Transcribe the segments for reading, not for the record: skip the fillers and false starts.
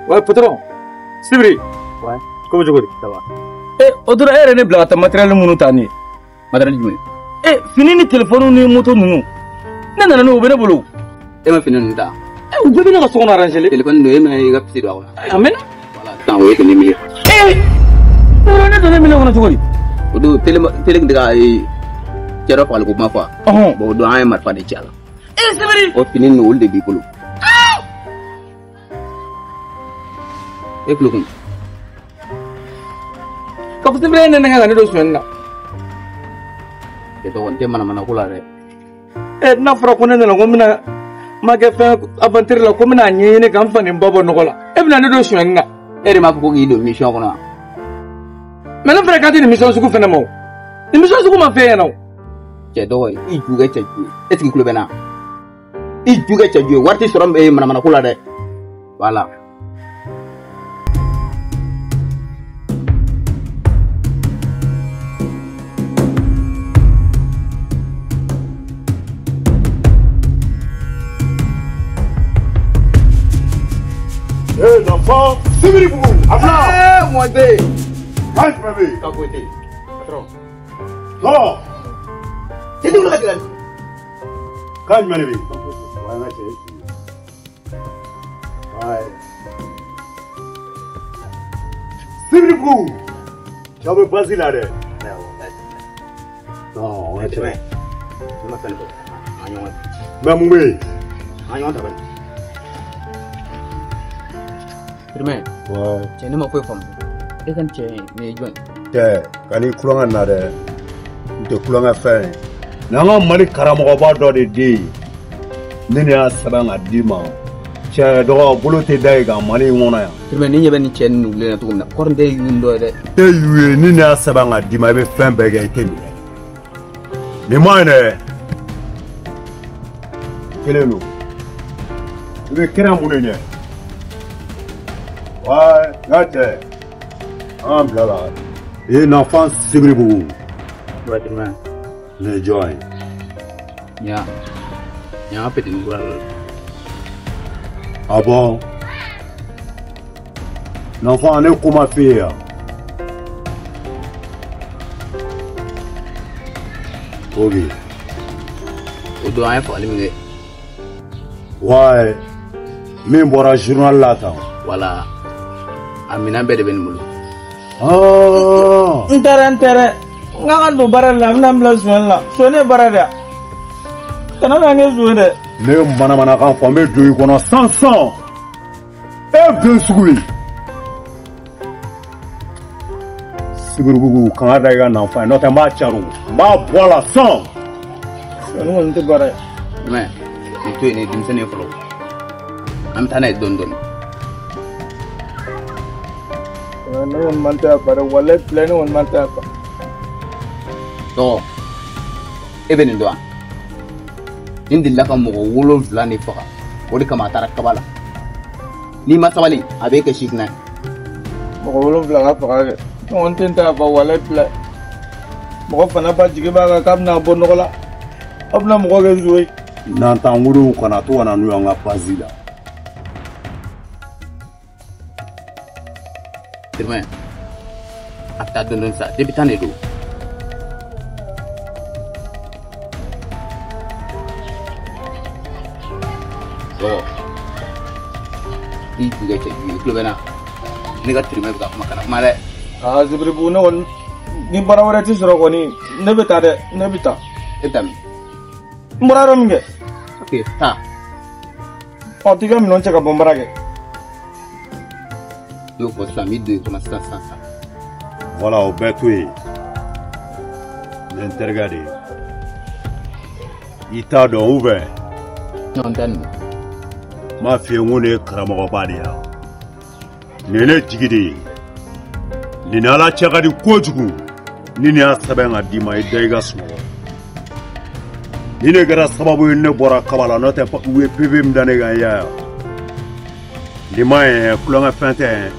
Ouais, patron. Sibiri. Ouais. Comment tu vas? Ça va. Eh, o dɔrɔn e yɛrɛ ne bila ka taa matériel minnu ta nin ye. Matériel jumɛn? Eh, fini ni téléphone ni moto ninnu. Ne nana n'o bɛ ne bolo. E ma fini ninnu ta? Eh, u bɛɛ bɛ ne ka so kɔnɔ arrangé. Téléphone ninnu e ma i ka pisi don a kɔnɔ. A mɛnna. Voilà, sisan o ye kɛmɛ min ye. Eh, ne donna minɛn kɔnɔ cogo di? O don télé tun tɛ ka cɛ dɔ fagali ko kuma fɔ wa? Ɔhɔn. Bon o don an ye marifa de ci a la. Eh, Sibiri. O fini ninnu olu de b'i bolo. E tulo kun. Ka fɔ Sibiri e ne nɛgɛ ka ne don sonyɛli la. Cɛ tɔgɔ n tɛ manamana ko la dɛ. Eh, n'a fɔra ko ne nana ko n bɛna ma kɛ fɛn aventure la ko n bɛna a ɲɛɲini ka n fa ni n ba bɔ nɔgɔ la. E bɛna ne don sonyɛli la. E de m'a fɔ ko k'i don mission kɔnɔ wa? Mais ne fana kan tɛ nin mission sugu fana ma o. Nin mission sugu ma f'e ɲɛna o. Cɛ dɔgɔ i ju kɛ cɛ ju ye. Est ce que i tulo bɛ n na? I ju kɛ cɛ ju ye. Wari tɛ sɔrɔ manamana ko la dɛ. Voilà. Eh, l'enfant, Sibiri Bougou, à plat. Eh, moi, t'es. Vai, bébé. Ka ko tɛ. Patron. Non. Cɛ tɛ wuli ka gɛlɛn. Kan jumɛn de bɛ yen? Ouais, n ka cɛ, e sigi. Ouais. Sibiri Bougou, cɛw bɛ basi la dɛ. Non, n ka cɛ. Ne ma fɛn fɔ. An ɲɔgɔn. Mais mun bɛ yen? An ɲɔgɔn ta bani. Firmin. Ouais. Cɛ ne ma foyi faamu. E ka nin cɛ in nin ye jɔn ye? Cɛ, kan'i kulonkɛ na dɛ. N tɛ kulonkɛ fɛn ye. Nin y'an ka Mali karamɔgɔba dɔ de den ye. Ne de y'a sɛbɛn ka d'i ma. Cɛ dɔgɔ bolo tɛ da yen kan Mali in kɔnɔ yan. Firmin ni ɲɛ bɛ nin cɛ nin nugulen na cogo min na kɔri n tɛ yu dɔ ye dɛ. Tɛ yu ye ni nin y'a sɛbɛn ka d'i ma i bɛ fɛn bɛɛ kɛ i tɛ minɛ. Nin ma ɲi dɛ. Kelen don. I bɛ kɛnɛ mun de ɲɛ? Ouais, n ka cɛ. An bila la. E l'enfant Sibiri Bougou. Ouais, Firmin. Nin ye jɔn ye? Nin y'an ka petini kura la. Ah bon? L'enfant ne ko ma f'e ye yan. Ok. O don an ye fagali min kɛ. Ouais. Min bɔra journal la tan. Voilà. A minɛn bɛɛ de bɛ nin bolo. Ah. N taara n tɛrɛ. N ka don baara la n bɛna n bila sonyɛli la. Sonyɛli ye baara de ye. Kana na n kɛ son ye dɛ. Ne ye manamanakan fɔ n bɛ don i kɔnɔ san san. E den sugu ye. Sibiri Bougou kan ka da i ka nanfan ye n'o tɛ n b'a caro n b'a bɔ a la san. Sonyɛli kɔni tɛ baara ye. Firmin, nin to yen nin ye denmisɛnnin ye fɔlɔ. An bɛ taa n'a ye dɔɔni dɔɔni. Ne kɔni man tɛ a fa dɛ walayi bilayi ne kɔni man tɛ a fa. Dɔgɔ, e bɛ nin dɔn wa? Nin delila ka mɔgɔ 7 de faga. O de kama a taara kaba la. N'i ma sabali a b'e kɛ sifinna ye. Mɔgɔ 7 ka faga kɛ. Ne kɔni tɛ n ta fa walayi bilayi. Mɔgɔ fana ba jigi b'a kan k'a bɛna bɔ nɔgɔ la. A bɛna mɔgɔ kɛ zo ye. N'an t'an wolo kana to ka na n'u y'an ka basi la. Firmin, a bɛ taa dɔɔni dɔɔni sa. Débutant de don. Dɔgɔ, i ju kɛ cɛ ju ye i tulo bɛ n na. Ne ka Firmin bɛ ka kuma kana kuma dɛ. Aa Sibiri Bougou ne kɔni ni baara wɛrɛ ti sɔrɔ kɔni ne bɛ taa dɛ ne bɛ taa. E bɛ taa min? N bɔra yɔrɔ min kɛ. Ok taa. Ɔ t'i ka minɛnw cɛ ka bɔ n baara kɛ. N y'o fɔ sisan n b'i don i kɔnɔ sisan sisan sisan. Voilà o bɛɛ to yen. Nin ye n terikɛ de ye. I t'a dɔn ou bien? Non n tɛ nin dɔn. N m'a f'i ye n ko nin ye karamɔgɔba de ye wa? Nin ye ne jigi de ye. Nin ni Ala cɛ ka di kojugu. Ni nin y'a sɛbɛn ka d'i ma i da i ka sunɔgɔ. Ni ne kɛra sababu ye ne bɔra kaba la n'o tɛ u ye PV min da ne kan i y'a ye wa? Nin ma ɲi kulonkɛ fɛn tɛ.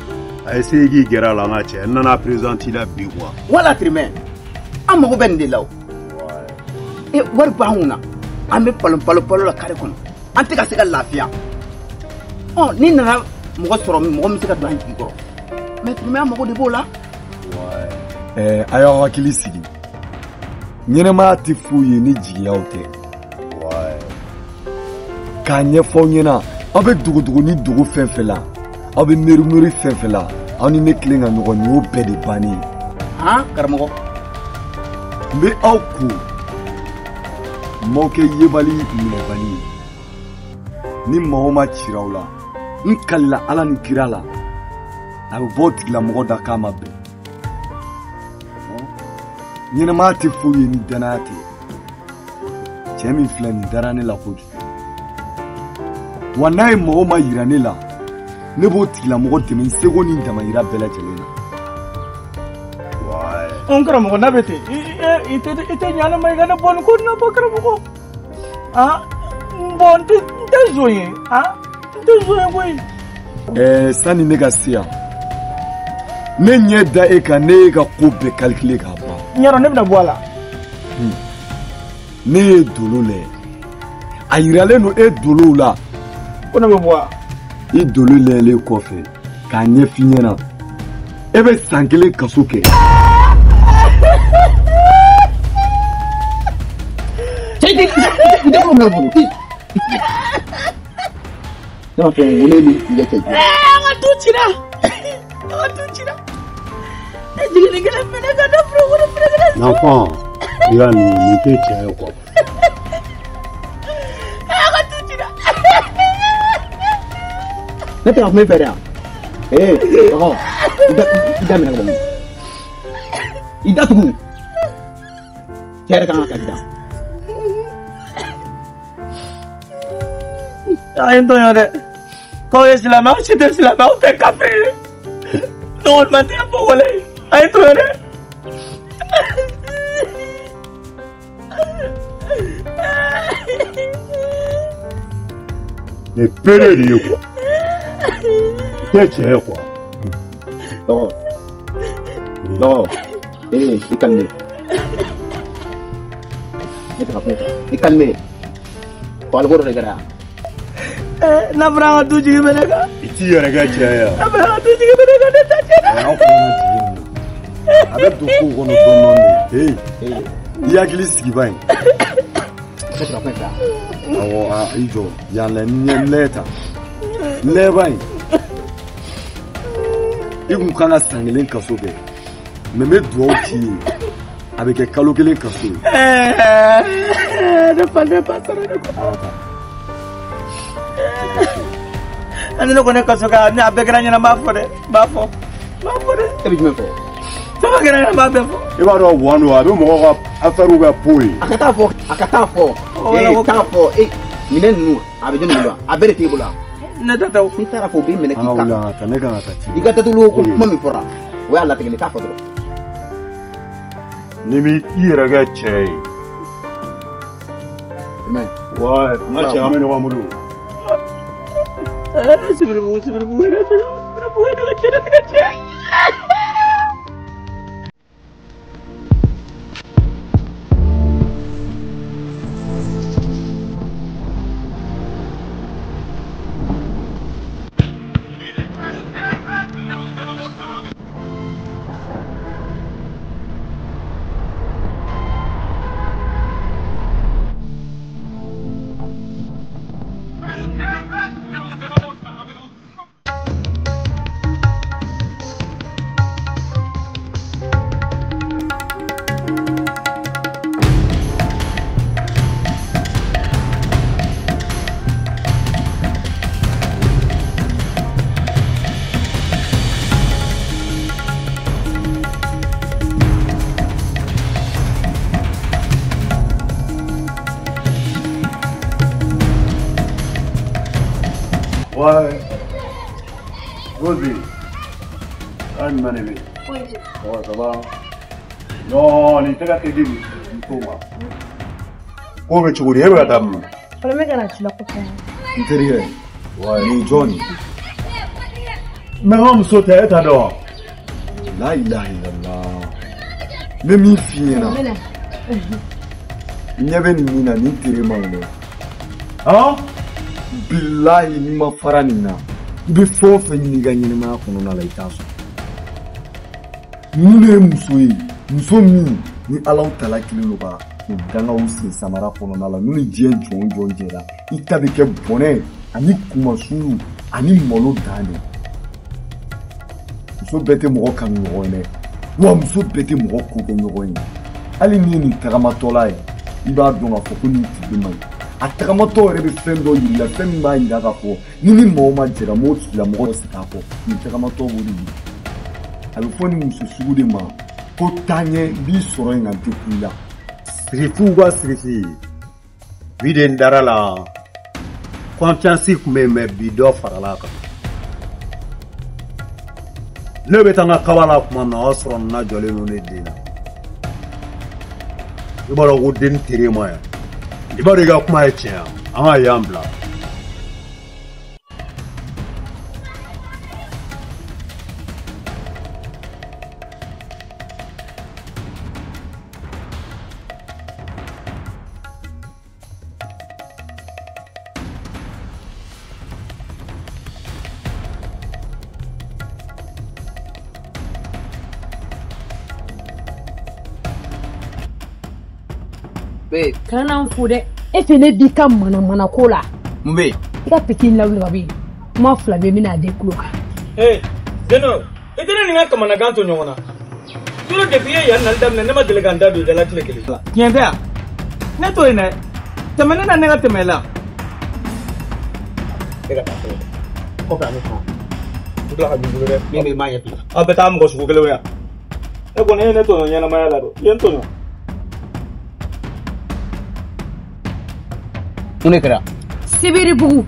A essaye k'i gɛrɛ a la n ka cɛ n nana présenter la bi quoi. Wala Firmin, an mago bɛ nin de la o. E wari b'an kun na an bɛ palon palon palon la kare kɔnɔ an tɛ ka se ka lafiya. Ɔ n'i nana mɔgɔ sɔrɔ mɔgɔ min bɛ se ka don an jigi kɔrɔ. Mais tuma mago de b'o la. A y'aw hakili sigi. Ɲɛnɛmaya tɛ foyi ye ni jigiyaw tɛ. K'a ɲɛfɔ aw ɲɛna aw bɛ dogodogo ni dogo fɛn fɛn la aw bɛ miiri fɛn fɛn la aw ni ne kelen ka ɲɔgɔn ye o bɛɛ de bannen ye. Han karamɔgɔ. N bɛ aw ko n m'aw kɛ yebali minɛbali ye ni maa o maa cira aw la n kalila Ala ni kira la a bɛ bɔ o tigilamɔgɔ da k'a ma bɛn. Ɲɛnɛmaya tɛ foyi ye ni danaya tɛ. Cɛ min filɛ nin dara ne la kojugu. Wa n'a ye maa o maa yira ne la ne b'o tigilamɔgɔ dɛmɛ n seko ni n damayira bɛɛ lajɛlen na. N karamɔgɔ n'a bɛ ten i tɛ ɲa ne ma i ka ne bɔ nin ko nin na bɔ karamɔgɔ. Bɔn n tɛ zon ye n tɛ zon ye koyi. Sani ne ka se yan ne ɲɛ da e kan ne y'e ka ko bɛɛ calculer k'a ban. N y'a dɔn ne bɛna bɔ a la. Ne ye dolo lajɛ a yiralen don e dolow la. Ko ne bɛ bɔ a. I dolo lajɛlen kɔfɛ k'a ɲɛf'i ɲɛna e bɛ san kelen kaso kɛ. Cɛ i tɛ ko minɛ bolo. Ne b'a fɛ wele ni i ka cɛ jugu. An ka du cira. An ka du cira. Ne jiginni kɛlɛ minɛ ka ne furu wele fɛnɛ. L'enfant, i ka nin tɛ cɛ ye quoi. An ka du cira. Ne tɛ ka kuma i fɛ dɛ. Ɔhɔn i da minɛ ka bɔ. I da tugu. Cɛ yɛrɛ kan ka kasi da. A ye n tɔɲɔ dɛ. K'aw ye silamɛ aw si tɛ silamɛ aw tɛ kafe ye. Ne kɔni ma tɛ fɔ wale. A ye n tɔɲɔ dɛ. Nin pere de ye quoi. I tɛ cɛ ye quoi. Dɔgɔ. Dɔgɔ. I calme. Ne tɛ ka kuma i fɛ. I calme. Ko dɔ de kɛra yan. N'a fɔra an ka du jigi bɛ ne kan. I t'i yɛrɛ kɛ cɛ ye. N'a fɔra an ka du jigi bɛ ne kan ne tɛ cɛ la. Aw kana jigin nin na. A bɛ don kow kɔnɔ dɔɔnin dɔɔnin de. I hakili sigi ba in. Ne tɛ ka kuma i fɛ. Awɔ i jɔ yan lɛ n lɛ tan. N lɛ ba in. I kun kan ka san kelen kaso kɛ. Mais n bɛ duwawu k'i ye. A bɛ kɛ kalo kelen kaso ye. Ne fa ne ba sara ne kɔ. Ani ne kɔni kaso kɛ ne a bɛɛ kɛra ɲɛna n b'a fɔ dɛ n b'a fɔ n b'a fɔ dɛ. E bɛ jumɛn fɔ? Fɛn fɛn kɛra ɲɛna n b'a bɛɛ fɔ. I b'a dɔn wa don a bɛ mɔgɔw ka affaire kɛ po ye. A ka taa fɔ a ka taa fɔ. Taa fɔ minɛn ninnu a bɛ jɔn bolo a bɛɛ de t'e bolo wa? Ne tɛ taa o. N'i taara fɔ u b'i minɛ k'i kan. An ka wuli an ka taa ne kan ka taa ci. I ka datuguli ko kuma min fɔra o y'a latigɛ ne t'a fɔ dɔrɔn. N'i m'i yɛrɛ kɛ cɛ ye. Ouais, n ka cɛ an bɛ ɲɔgɔn bolo. Sibiribugu sibiribugu yɛrɛ sibiribugu yɛrɛ ka cɛ ne tɛ ka cɛ. Ouais. Rosie. Anne Manévé. Oui. Oh, ça va? Non, nin tɛ ka kɛ di musow ma. Ko bɛ cogo di? E bɛ ka taa min? Fɔlɔ bɛ ka na ci la kɔfɛ. N terikɛ. Nin jɔn nin? Mais n ka muso tɛ e t'a dɔn wa? La ilaha illallah. N bɛ min f'i ɲɛna. N ɲɛ bɛ nin min na nin tere man ɲi dɛ. Han? Bilahi n'i ma fara nin na. I bɛ fɛn o fɛn ɲini i ka ɲɛnɛmaya kɔnɔna la i t'a sɔrɔ. Ninnu de ye muso ye, muso min ni Alahu taala kelen don ka o dangaw sen samara kɔnɔna la, n'u ni diɲɛ jɔn jɔn jɛra, i ta bɛ kɛ bɔnɛ ani kumasulu ani malo dan de. Muso bɛɛ tɛ mɔgɔ kanu ɲɔgɔn ye dɛ, wa muso bɛɛ tɛ mɔgɔ ko kɛ ɲɔgɔn ye. Hali n'i ye nin tagamatɔla ye, i b'a dɔn k'a fɔ ko nin tigi man ɲi. A tagamatɔ yɛrɛ bɛ fɛn dɔ yir'i la, fɛn min b'a yira k'a fɔ ni ni mɔgɔ ma jɛra, m'o tigilamɔgɔ segin a kɔ. Nin tagamatɔ b'o de yira. A bɛ fɔ nin muso sugu de ma ko taaɲɛ b'i sɔrɔ yen nka n tɛ ku i la. Sirifiw ka sirifi, bi de n dara la, confiance tun bɛ yen mɛ bi dɔ farala a kan. Ne bɛ taa n ka kaba la tuma min na, o y'a sɔrɔ n lajɔlen don ne den na. I b'a dɔn ko den teri ma yan. I b'a dɔn i ka kuma ye tiɲɛ ye, an ka yan bila. Kana n fo dɛ, e fɛ ne b'i ka manamana ko la. Mun bɛ yen? I ka petit lawuli ka bɔ yen. Kuma fila bɛ yen, n bɛna den kulo kan. Ee Zeno, i tɛ ne ni n ka kamanagan to ɲɔgɔn na. Yɔrɔ depuis i ye yan nali daminɛ, ne ma deli ka n da don i da la tile kelen. Tiɲɛ tɛ yan? Ne to yen dɛ. Tɛmɛ ne na, ne ka tɛmɛ i la. E ka taa fɔlɔ. Kɔfɛ an bɛ kuma. N tila ka b'i bolo dɛ. Min bɛ yen, n b'a ɲɛ f'i ye. Aw bɛ taa mɔgɔ sugu kelenw yan. E kɔni e ye ne tɔɲɔ ɲɛnamaya la dɛ. I ye n tɔɲɔ. Mun de kɛra? Sibiribugu,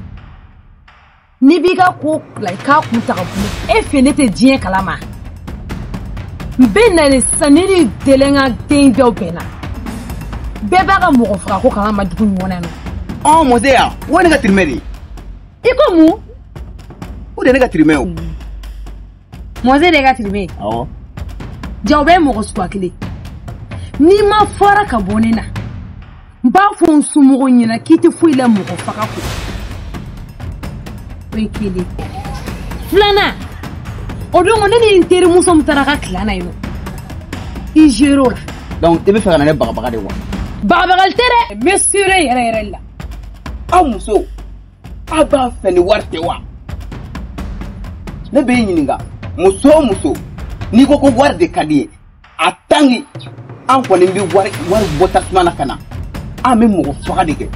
n'i b'i ka ko la i k'a kun ta ka bɔ e fɛ ne tɛ diɲɛ kalama. N bɛ na de sisan ne ni dɛlɛnka den dɔw bɛnna. Bɛɛ b'a ka mɔgɔ faga ko kalama dugu ɲɔgɔn na. Ɔn mɔse yan, o ye ne ka tirimɛ de ye. I ko mun? O de ye ne ka tirimɛ o. Mɔse de ye ka tirimɛ ye? Awɔ. Ja o bɛɛ ye mɔgɔ suguya kelen. N'i ma fara ka bɔ ne na, n b'a fɔ n somɔgɔw ɲɛna k'i tɛ foyi la mɔgɔ faga kɔ. O ye kelen. Filanan, o don ne ni n terimuso min taara ka tila na yen nɔ, i géré o la. Donc i bɛ fɛ ka na ne bagabaga de wa? Bagabagali tɛ dɛ, n bɛ seere yɛrɛ yɛrɛ la. Aw muso, aw b'a fɛ ni wari tɛ wa? Ne b'e ɲininka, muso o muso, n'i ko ko wari de ka di ye, a tangi an kɔni bɛ wari bɔ tasuma na ka na. An bɛ mɔgɔ faga de kɛ,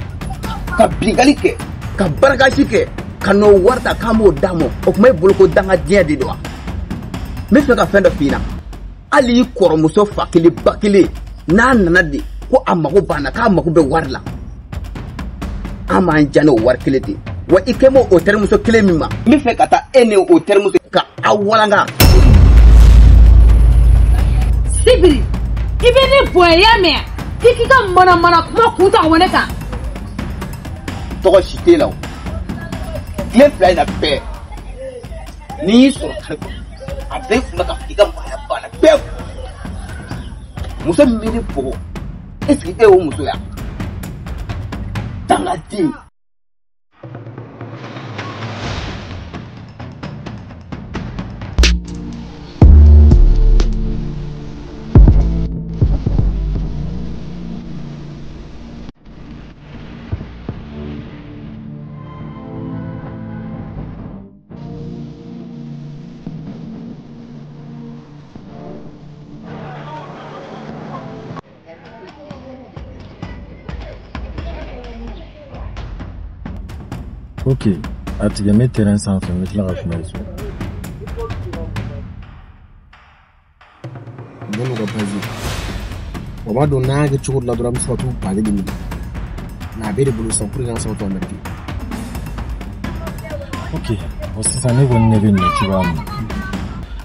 ka bingali kɛ, ka barakasi kɛ, ka n'o wari ta k'an b'o d'a ma, o tuma e bolo ko dangadenya de don wa? N bɛ fɛ ka fɛn dɔ f'i ɲɛna, hali i kɔrɔmuso fa kelen ba kelen n'a nana de ko a mago b'an na, k'a mago bɛ wari la, an b'an ja n'o wari kelen de ye. Wa i kɛ m'o terimuso kelen min ma, n bɛ fɛ ka taa e ni o terimuso ka aw walanga. Sibiri, i bɛ ne bonya i y'a mɛn? K'i k'i ka manamana kuma kun ta ka bɔ ne kan. Tɔgɔ si t'e la o. Tile fila in na bɛɛ, n'i y'i sɔrɔ kari kɔnɔ, a bɛɛ kun bɛ ka fɔ k'i ka maaya banna pewu. Muso min bɛ ne bugɔ, est ce que e y'o muso ye wa? Dangaden. Ok, a tigɛ n bɛ terrain sanfɛ n bɛ tila ka kuma i fɛ. N'u ka base o b'a dɔn n'an y'a kɛ cogo dɔ la dɔrɔn an bɛ se ka t'u bali de minɛ nka a b'e de bolo sisan pour que an se ka to Amérique. Ok, bon sisan ne kɔni ɲɛ bɛ nin cogoya min na,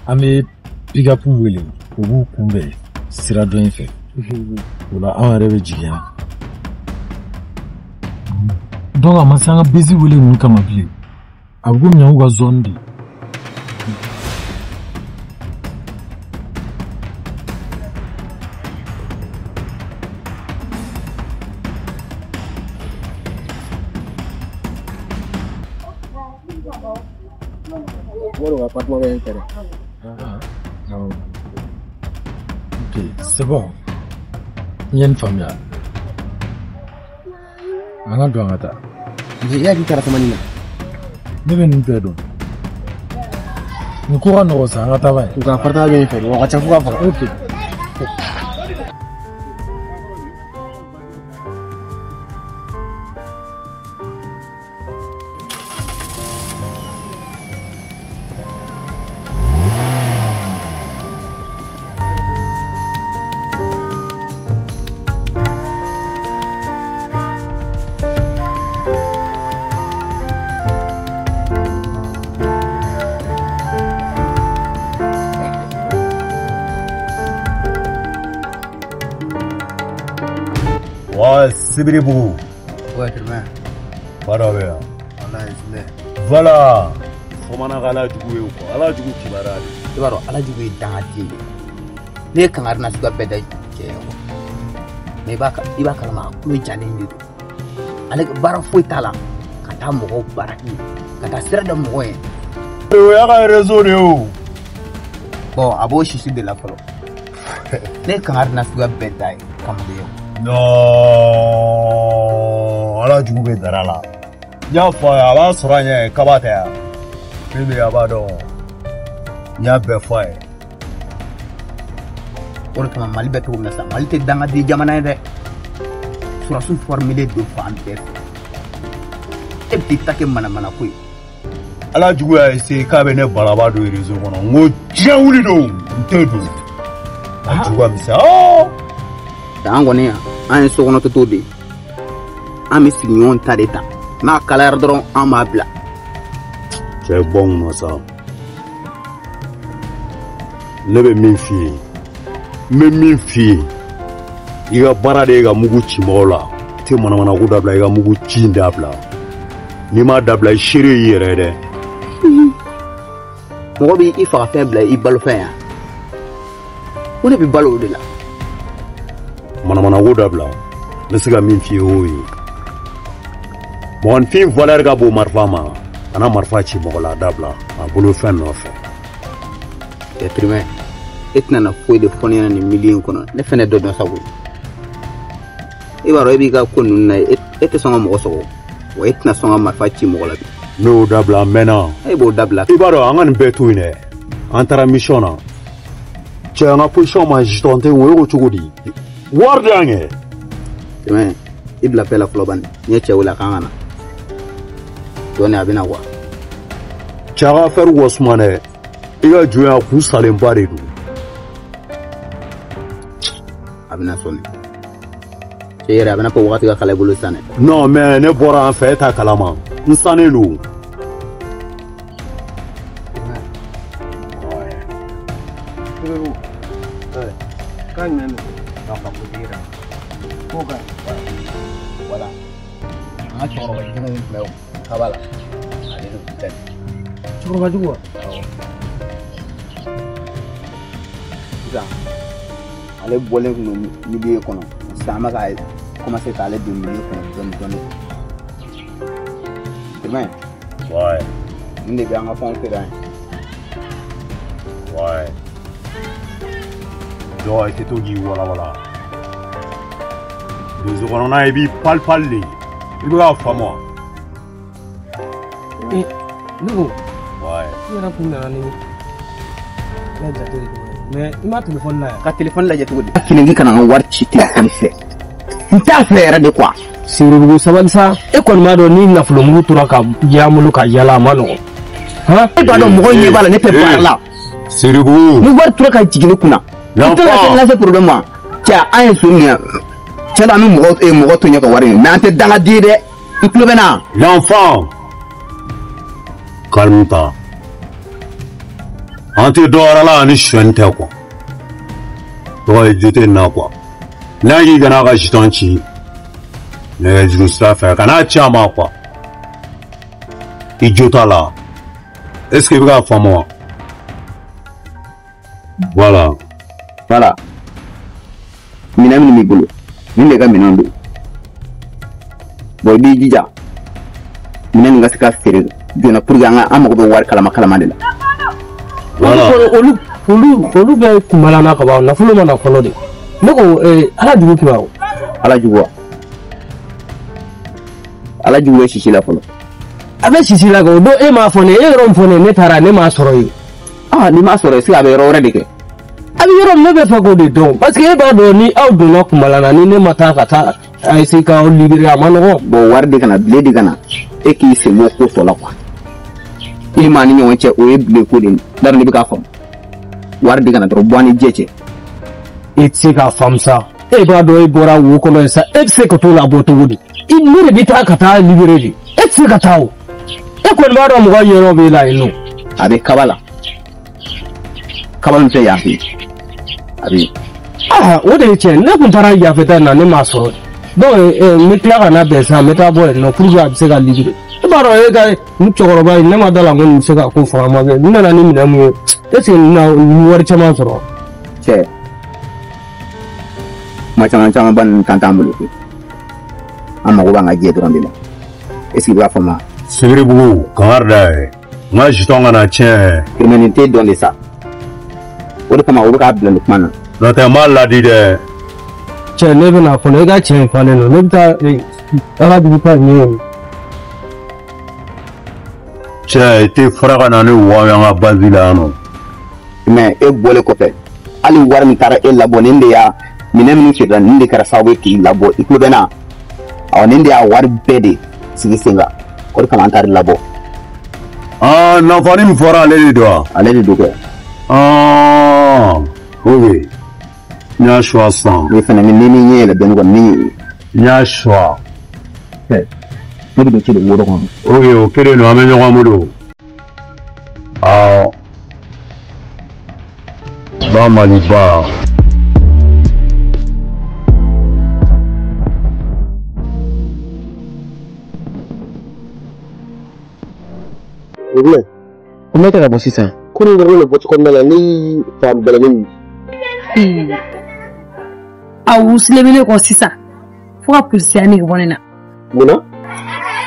an bɛ pick-up wele o b'u kunbɛn sira dɔ in fɛ. O la anw yɛrɛ bɛ jigin yan. Donc a ma se an ka bezi wele ninnu kama bilen. A bɛ komi yan y'u ka zone de ye. b'a dɔn ka appartement bɛ yen fɛ dɛ. Ok, c'est bon. N ye nin faamuya. An ka don an ka taa. I y'a k'i taara samani na. Ne bɛ nin bɛɛ dɔn. Nin ko ka nɔgɔn sa, an ka taa ba ye. U ka appartement bɛ yen fɛ dɛ, wa a ka ca fo ka faga. Ok. Sibiribugu. Ouais, Germain. Baara bɛ yan. Walayi, Germain. Voilà. Fomana ka Ala jugu ye quoi. Ala jugu kibaruya de. I b'a dɔn Ala jugu ye dangaden de ye. Ne ye kangari nasuguya bɛɛ da cɛ ye quoi. Mais i b'a kalama a kulo jalen de don. Ale baara foyi t'a la ka taa mɔgɔw baara ka taa sira da mɔgɔw ye. O y'a ka réseau de ye o. Bon, a b'o sisi de la fɔlɔ. Ne ye kangari nasuguya bɛɛ da ye kamalen ye. Non, Ala jugu bɛ dara la. N y'a fɔ a ye, a b'a sɔrɔ a ɲɛ kaba tɛ yan. Min bɛ yen a b'a dɔn. N y'a bɛɛ fɔ a ye. O de kama Mali bɛ cogo min na sisan, Mali tɛ dangaden jamana ye dɛ. Surasiw formelen don fan bɛɛ fɛ. E bɛ t'i ta kɛ manamanako ye. Ala jugu y'a essayé k'a bɛ ne balaba don réseau kɔnɔ. N ko diɲɛ wuli don, n tɛ don. A jugu ka misɛn. An kɔni an ye sokɔnɔ toto de ye. An bɛ sigiɲɔgɔn ta de ta. N'a kalayara dɔrɔn an b'a bila. Cɛ bɔ n kunna sa. Ne bɛ min f'i ye, n bɛ min f'i ye, i ka baara de ye ka mugu ci mɔgɔw la. I tɛ manamanako dabila, i ka mugu ci in dabila. N'i m'a dabila, i seere y'i yɛrɛ ye dɛ. Mɔgɔ b'i fagafɛn bila i balofɛn yan. Ko ne bɛ balo o de la. Manamanako dabila, n bɛ se ka min f'i ye o ye. Mɔgɔninfin valeur ka bon marifa ma, kana marifa ci mɔgɔ la, a dabila, a bolo fɛn nɔfɛ. Germain, e tɛna na foyi de fɔ ne ɲɛna nin milieu in kɔnɔ, ne fɛnɛ dɔ dɔn sa koyi. E b'a dɔn e b'i ka ko ninnu na, e tɛ sɔn ka mɔgɔ sɔgɔ, wa e tɛna sɔn ka marifa ci mɔgɔ la bi. Ne y'o dabila a mɛnna. E b'o dabila. I b'a dɔn an ka nin bɛɛ to yen dɛ, an taara mission na. Cɛ an ka position ma jitɔn tɛ yen, o ye ko cogo di? Wari de y'an kɛ. Germain, i bila bɛɛ la fɔlɔ bani, n ye cɛ wele a kan ka na. Dɔɔnin a bɛ na quoi. Cɛ a ka affaire ka suma dɛ. I ka jɔn a kun salenba de don. A bɛna sɔnni. Cɛ yɛrɛ a bɛna fɔ wagati ka kala i bolo sisan dɛ. Non mais ne bɔra an fɛ e t'a kalama. N sannen don. K'a ɲinɛ nin. Ko ka Voilà. An ka cɛkɔrɔba jugu min tun bɛ kaba la, ale de tun tɛ. Cɛkɔrɔba jugu wa? Awɔ. Sisan ale bɔlen tun don milieu kɔnɔ, sisan an bɛ ka commencer k'ale don milieu kɔnɔ dɔɔni dɔɔni. Germain. Ouais. Nin de bɛ an ka fɛnw feere yan. Ouais. Dɔw i tɛ to k'i walawala. Donso kɔnɔna i b'i pali pali de. I bɛ k'a faamu wa? Ne ko. Ouais. I yɛrɛ kun nana ni ne jate de ye. Mais i ma téléphone lajɛ. Ka téléphone lajɛ cogo di? Kelen kana n ka wari ci téléphone fɛ. N t'a fɛ yɛrɛ de quoi. Siribugu sabali sa. E kɔni b'a dɔn ni nafolomugu tora ka y'an bolo ka yala a ma nɔgɔn. Han? E b'a dɔn mɔgɔw ɲɛ b'a la ne tɛ baara la. Siribugu. Ni wari tora ka jigin ne kunna. I tɛ ka lase problème ma. Cɛ an ye so min cɛ la an bɛ mɔgɔ to ɲɛ ka wari ɲini mais an tɛ dangaden ye dɛ. I tulo bɛ na. L'enfant. Calme-toi. An tɛ dɔwɛrɛ la ani sonyɛni tɛ quoi. Tɔgɔ ye jo tɛ nin na quoi. N'a k'i kana ka jitɔn ci nɛgɛjuru sira fɛ kan'a ci a ma quoi. I jo t'a la. Est-ce que i bɛ k'a faamu wa? Voilà. Voilà. Minɛn minnu b'i bolo, nin de ka minɛn don. Bon i b'i jija minɛn nin ka se ka feere joona pour que an ka an mago bɛ wari kalama kalama de la. Olu bɛ kunbala na ka ban nafolo ma na fɔlɔ de. Ne ko ala jugu kuma o. Ala jugu wa? Ala jugu bɛ sisi la fɔlɔ. A bɛ sisi la kɛ o don e m'a fɔ ne e yɔrɔ min fɔ ne ne taara ne m'a sɔrɔ yen. Ah n'i m'a sɔrɔ est-ce que a bɛ yɔrɔ wɛrɛ de kɛ? A bɛ yɔrɔ min ne bɛ fɛ k'o de dɔn parce que e b'a dɔn ni aw donna kunbala na ni ne ma taa ka taa a essayer k'aw libérer a ma nɔgɔn. Bon wari de kana bile de kana e k'i sen bɔ ko tɔ la quoi. I ni maa ni ɲɔgɔn cɛ o ye bile ko de ye n'a dɔn ne bɛ k'a faamu. Wari de kana dɔrɔn bɔ an ni jɛ cɛ. E tɛ se k'a faamu sa e b'a dɔn e bɔra wo kɔnɔ yen sa e bɛ se ka t'o labɔ cogo di? I ne de bɛ taa ka taa libérer de e tɛ se ka taa o. E kɔni b'a dɔn mɔgɔ yɔrɔ b'e la yen nɔ. A bɛ kaba la. Kaba min filɛ yan fɛ yen. A bɛ yen. Ah o de ye tiɲɛ ne kun taara yanfɛ ta in na ne m'a sɔrɔ donc n bɛ tila ka na bɛn sisan n bɛ taa bɔ yen nɔ pour que a bɛ se ka libérer. E b'a dɔn e ka nin cɛkɔrɔba in ne ma da la ko nin bɛ se ka ko fanga ma kɛ n nana ni minɛn mun ye est ce que n na wari caman sɔrɔ. Cɛ kuma caman caman ba ninnu kan t'an bolo koyi. An mago b'an ka jɛ dɔrɔn de la. Est ce que i b'a faamu? Sibiribugu kangari da ye n ka jitɔn kana tiɲɛ. Nin t'e dɔn de sa. O de kama o bɛ k'a bila nin kuma na. N'o tɛ n b'a ladi dɛ. Cɛ ne bɛna fɔlɔ e ka cɛ in falen don ne bɛ taa ala dugu ta ɲɛ o. Cɛ i tɛ fara ka na ni wa ye an ka base la yan nɔ. Mais e bɔlen kɔfɛ hali wari min taara e labɔ nin de y'a minɛn minnu feerela nin de kɛra sababu ye k'i labɔ i tulo bɛ n na awɔ nin de y'a wari bɛɛ de sigi sen kan o de kama an taara labɔ. Aa nafani min fɔra ale de don wa. Ale de don kɛ. Aa ok n y'a choix sisan. Ne fana ni ni ɲɛ yɛlɛ dɔɔni kɔni ni. N y'a choix. Ne bɛ don ci de woro kɔnɔ. Ok o kelen don an bɛ ɲɔgɔn bolo. Awɔ. Ba Maliba. O ma tɛ ka bɔ sisan ko nin yɔrɔ de bɔcogo kɔnɔna la ni fa bɛlɛnin. A wusulen bɛ ne kɔ sisan fo ka polisiya nege bɔ ne na. Munna?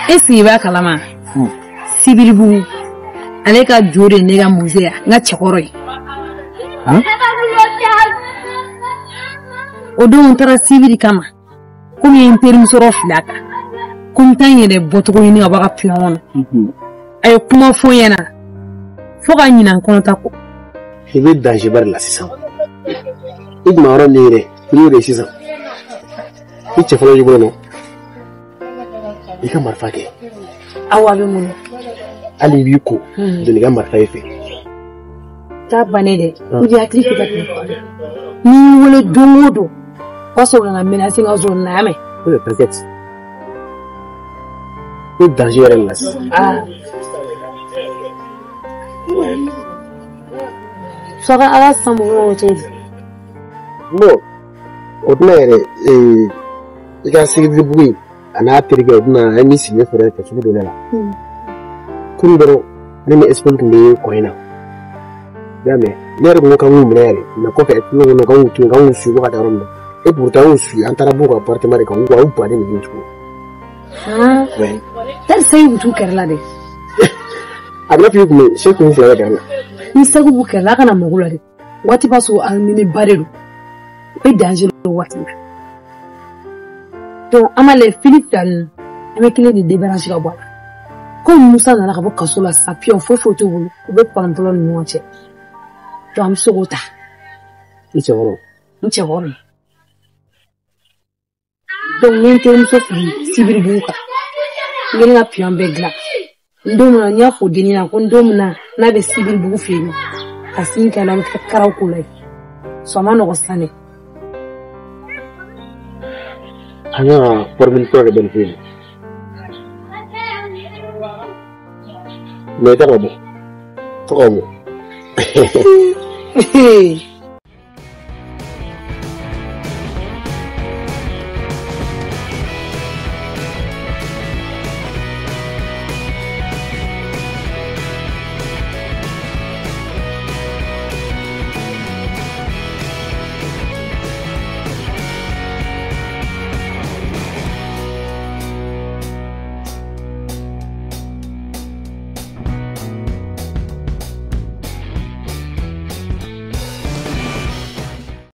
E sigi b'a kalama. Sibiribugu ale ka jo de ne ka muse ya n ka cɛkɔrɔ ye. O don n taara sibiri kama komi n ye n terimuso dɔ fili a kan ko n bɛ taa n yɛrɛ bɔcogo ɲini ka bɔ a ka pion kɔnɔ. A ye kuma fɔ n ɲɛna fo ka ɲinɛ n kɔnɔta kɔ. I bɛ danger ba de la sisan. I tun bɛ yɔrɔ min yɛrɛ i y'o de ye sisan. I cɛ fɔlɔ y'i bolo nɔ. I ka marifa kɛ. Awɔ a bɛ n bolo. Hali i b'i ko don i ka marifa i fɛ. T'a bannen dɛ. O de hakili tɛ ka tɛmɛ. N'i y'i wele don o don o b'a sɔrɔ ka n ka menacer n ka zone na y'a mɛn. O de t'inquiète. I bɛ danger yɛrɛ de la sisan. Aa. Sɔrɔ ala san mɔgɔw cogo di? Bon o tɛna yɛrɛ i ka Sibiribugu in a n'a terikɛ o tɛna an b'i sigi fɛɛrɛ kɛ cogo dɔ la. Kunun dɔrɔn ne ni Espoir tun bɛ kɔ in na. I y'a mɛn ne yɛrɛ kun ko k'an k'u minɛ yɛrɛ mɛ kɔfɛ tulo kɔnɔ k'an k'u to yen k'an k'u su ka taa yɔrɔ min na et pourtant an y'u su an taara b'u ka appartement de kan u bannen de bɛ yen tugun. Tari segi b'u t'u kɛrɛ la dɛ. A bɛna f'i kun bɛ se kun fila bɛ kɛrɛ la. Ni segu b'u kɛrɛ la a kana mago la dɛ. Waati b'a sɔrɔ a mini ba de don. O bɛ danger la waati la. Donc an b'a lajɛ fili fila ninnu an bɛ kelen de débarrasser ka bɔ a la. Komi Musa nana ka bɔ kaso la sisan pion foyi foyi t'u bolo u bɛ panpolɔ ni ɲɔgɔn cɛ. Donc an bɛ se k'o ta. I cɛkɔrɔ. N cɛkɔrɔ. Donc n ye n terimuso fili Sibiribugu kan. N kɛlen ka pion bɛɛ dilan. N don min na n y'a fɔ dennin na ko n don min na n'a bɛ Sibiribugu fɛ yen nɔ ka sin kɛ la an bɛ taa karaw ko la yen. Sɔn a ma nɔgɔn sisan dɛ. An kan ka formule kura de bɛ nin fɛ yen. Mais i tɛ ka bɔ. Tɛ ka bɔ.